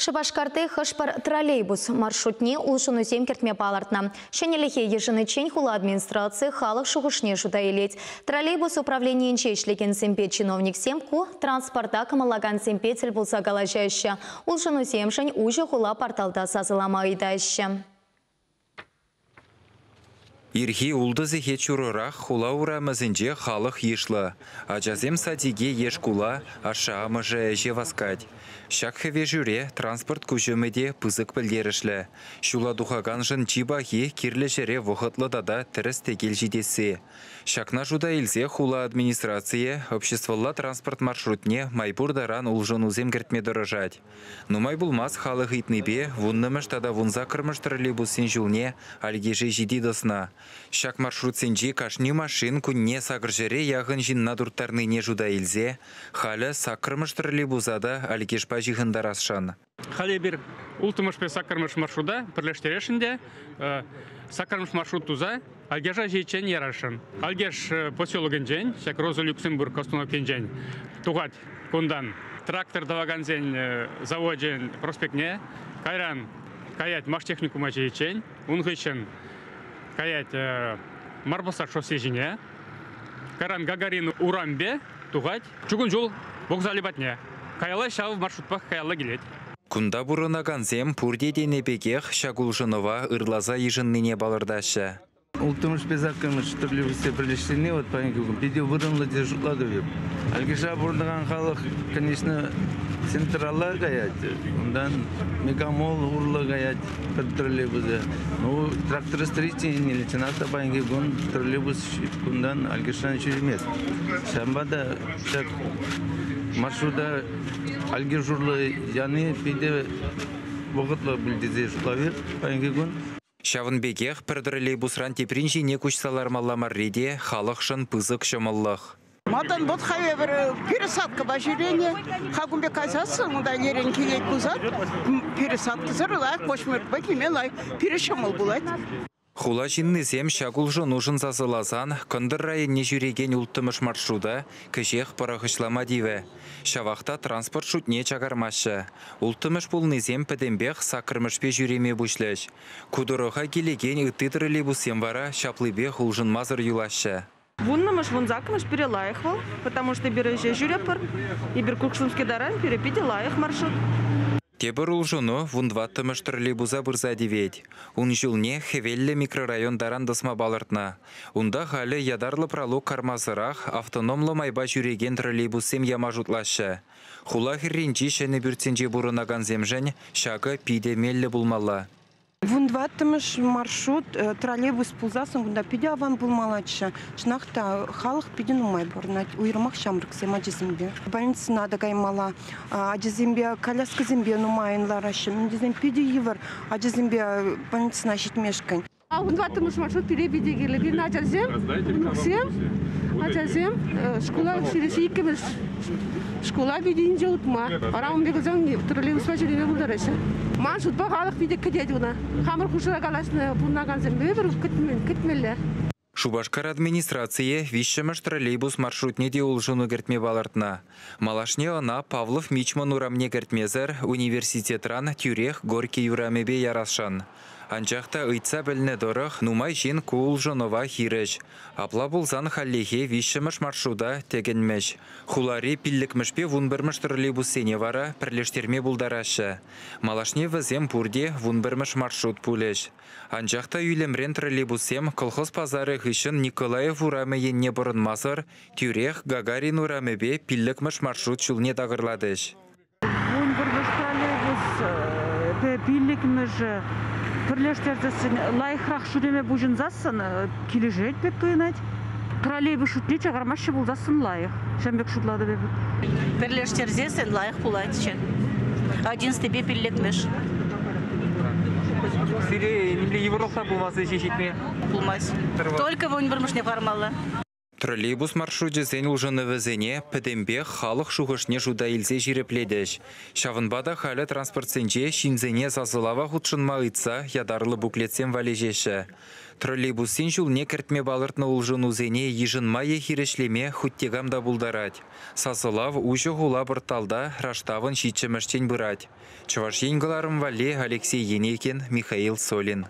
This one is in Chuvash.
Шупашкарти хӑш-пӗр троллейбус маршрутне улшӑнусем кӗртме палӑртнӑ. Ҫӗнӗлӗхе йышӑниччен хула администрацийӗ халӑх шухӑшне шута илет. Троллейбус управленийӗнче ӗҫлекенсемпе чиновниксем ку транспорта кӑмӑллакансемпе тӗл пулса калаҫаҫҫӗ. Улшӑнусемшӗн уҫӑ хула порталта сасӑлама ыйтаҫҫӗ. Ирхи ултӑ сехет ҫурӑрах хула урамӗсенче халӑх йышлӑ. Ачасем садике е шкула, ашшӗ-амӑшӗ ӗҫе васкать. Ҫак хӗвешӳре транспорт куҫӑмӗ те пысӑк пӗлтерӗшлӗ. Ҫула тухаканшӑн чи пахи кирлӗ ҫӗре вӑхӑтлӑ тата тӗрӗс-тӗкел ҫитесси. Ҫакна шута илсе хула администрацийӗ обществӑлла транспорт маршрутне май пур таран улшӑнусем кӗртме тӑрӑшать. Нумай пулмасть халӑх ыйтнипе вуннӑмӗш тата вунсаккӑрмӗш троллейбуссен ҫулне Алькеше ҫити тӑснӑ. Ҫак маршрутсенчи кашни машин кунне сакӑрҫӗре яхӑн ҫынна турттарнине шута илсе халӗ саккӑрмӗш троллейбуса та Алькешпа ҫыхӑнтарасшӑн. Халӗ эпир улттӑмӗшпе саккӑрмӗш маршрута пӗрлештересшӗн те саккӑрмӗш маршрут туса Алькеша ҫитиччен ярасшӑн. Алькеш поселокӗнчен, ҫак Роза Люксембург остановкинчен тухать кунтан трактор тӑвакансен завочӗн проспектне, кайран каять маштехникума ҫитиччен, ун хыҫҫӑн каять Марпосад шоссе ҫине, кайран Гагарин урампе тухать чукун ҫул вокзалӗ патне. Каялла ҫав маршрутпах каялла килет. Кунта пурӑнакансем пурте тенӗ пекех ҫак улшӑнӑва ырласа йышӑннине палӑртаҫҫӗ. Улттӑмӗшпе саккӑрмӗш троллейбуссем пӗрлештерни вот паянхи кун питӗ вырӑнлӑ тесе шутлатӑп эп. Алькеша пурӑнакан халӑх, конечно, централла каять, унтан Мегамол урлӑ каять пӗр троллейбусӗ. Ну, тракторостроительный чӑнах та паянхи кун троллейбус кунтан Алькешран ҫӳремест. Ҫавӑнпа та ҫак маршрута Алькеш урлӑ яни питӗ вӑхӑтлӑ пуль тесе шутлап эп паянхи кун. Ҫавӑн пекех пӗр троллейбусран теприн ҫине куҫса лармалла марри те халӑхшӑн пысӑк ҫӑмӑллӑх. Малтан вӑт халь эпир пересадкӑпа ҫӳренӗ. Ха кун пек кайсассӑн унта ӗнерен килет пулсан пересадкӑсӑр лайӑх восьмеркӑпа килме лайӑх, пире ҫӑмӑл пулать. Хула ҫыннисем ҫак улшӑнушӑн сасӑласан кӑнтӑр районне ҫӳрекен улттӑмӗш маршрута кӗҫех пӑрахӑҫлама тивӗ. Ҫавах та транспорт шутне чакармаҫҫӗ. Улттӑмӗш пулнисем пӗтӗмпех саккӑрмӗшпе ҫӳреме пуҫлӗҫ. Ку тӑрӑха килекен ытти троллейбуссем вара ҫаплипех улшӑнмасӑр юлаҫҫӗ. Вуннӑмӗш, вунсаккӑмӗш пире лайӑх вӑл, потому что эпир ӗҫе ҫӳретпӗр. Эпир Кукшински таран пире питӗ лайӑх маршрут. Тепӗр улшӑну вунтӑваттӑмӗш троллейбуса пырса тивет. Ун ҫулне Хӗвеллӗ микрорайон таран тӑсма палӑртнӑ. Унта халӗ ятарлӑ пралук кармасӑрах автономлӑ майпа ҫӳрекен троллейбуссем яма шутлаҫҫӗ. Хула хӗрринчи ҫӗнӗ пӳртсенче пурӑнакансемшӗн ҫакӑ питӗ меллӗ пулмалла. Вунтӑваттӑмӗш маршрут троллейбус пулсассӑн кунта питӗ аван пулмаллаччӗ. Чӑнах та халӑх питӗ нумай пурӑнать, уйрӑмах ҫамрӑксем ачасемпе. Больницӑна та каймалла, ачасемпе коляскӑсемпе нумайӑн лараҫҫӗ. Мӗн тесен питӗ йывӑр ачасемпе больницӑна ҫитмешкӗн. Вунтӑваттӑмӗш маршрут пире питӗ кирлӗ. Пирӗн ачасем, мӑнуксем, ачасем шкула ҫӳреҫҫӗ иккӗмӗш шкула питӗ инҫе утма. Вара ун пек троллейбуспа ҫӳреме пултараҫҫӗ. Ман шутпа халӑх питӗ кӗтет уна. Хамӑр хушӑра калаҫнӑ пурӑнакансемпе пӗр кӗтмелле. Шупашкар администрацийӗ виҫҫӗмӗш троллейбус маршрутне те улшӑну кӗртме палӑртнӑ. Малашне ӑна Павлов Мичман урамне кӗртмесӗр университетран тӳрех Горький урамӗпе ярасшӑн. Анчах та ыйтса пӗлнӗ тӑрӑх, нумай ҫын ку улшӑнӑва хирӗҫ. Апла пулсан хальлӗхе виҫҫӗмӗш маршрута тӗкӗнмӗҫ. Хулари пиллӗкмӗшпе вунпӗрмӗш троллейбуссене вара пӗрлештерме пултараҫҫӗ. Малашне вӗсем пурте вунпӗрмӗш маршрут пулӗҫ. Анчах та ӳлӗмрен троллейбуссем колхоз пасарӗ хыҫҫӑн Николаев урамӗ енне пӑрӑнмасӑр тӳрех Гагарин урамӗпе пиллӗкмӗш маршрут ҫулне такӑрлатӗҫ. Вунпӗрмӗш троллейбус пиллӗкмӗшӗ пӗрлештерсессӗн лайӑхрах ҫӳреме пуҫӑнсассӑн килӗшет пек туйӑнать. Троллейбус шутне чакармаҫҫӗ пулсассӑн лайӑх. Ҫавӑн пек шутлатӑп эпӗ. Пӗрлештерсессӗн лайӑх пулатчӗ. Одиннадцатыйпе пиллӗкмӗш. Сире нимле йывӑрлӑх та пулмасть ӗҫе ҫитме? Пулмасть. Только вунпӗрмӗшне хӑвармалла. Троллейбус маршручӗсен улшӑнӑвӗсене пӗтӗмпех халӑх шухӑшне шута илсе ҫирӗплетӗҫ. Ҫавӑнпа та халӗ транспортсенче ҫынсене сасӑлава хутшӑнма ыйтса ятарлӑ буклетсем валеҫеҫҫӗ. Троллейбуссен ҫулне кӗртме палӑртнӑ улшӑнусене йышӑнма е хирӗҫлеме хуть те кам та пултарать. Сасӑлав уҫӑ хула порталта раштавӑн 7-мӗшчен пырать. Чӑваш Ен кӑларӑм валли Алексей Енейкин, Михаил Солин.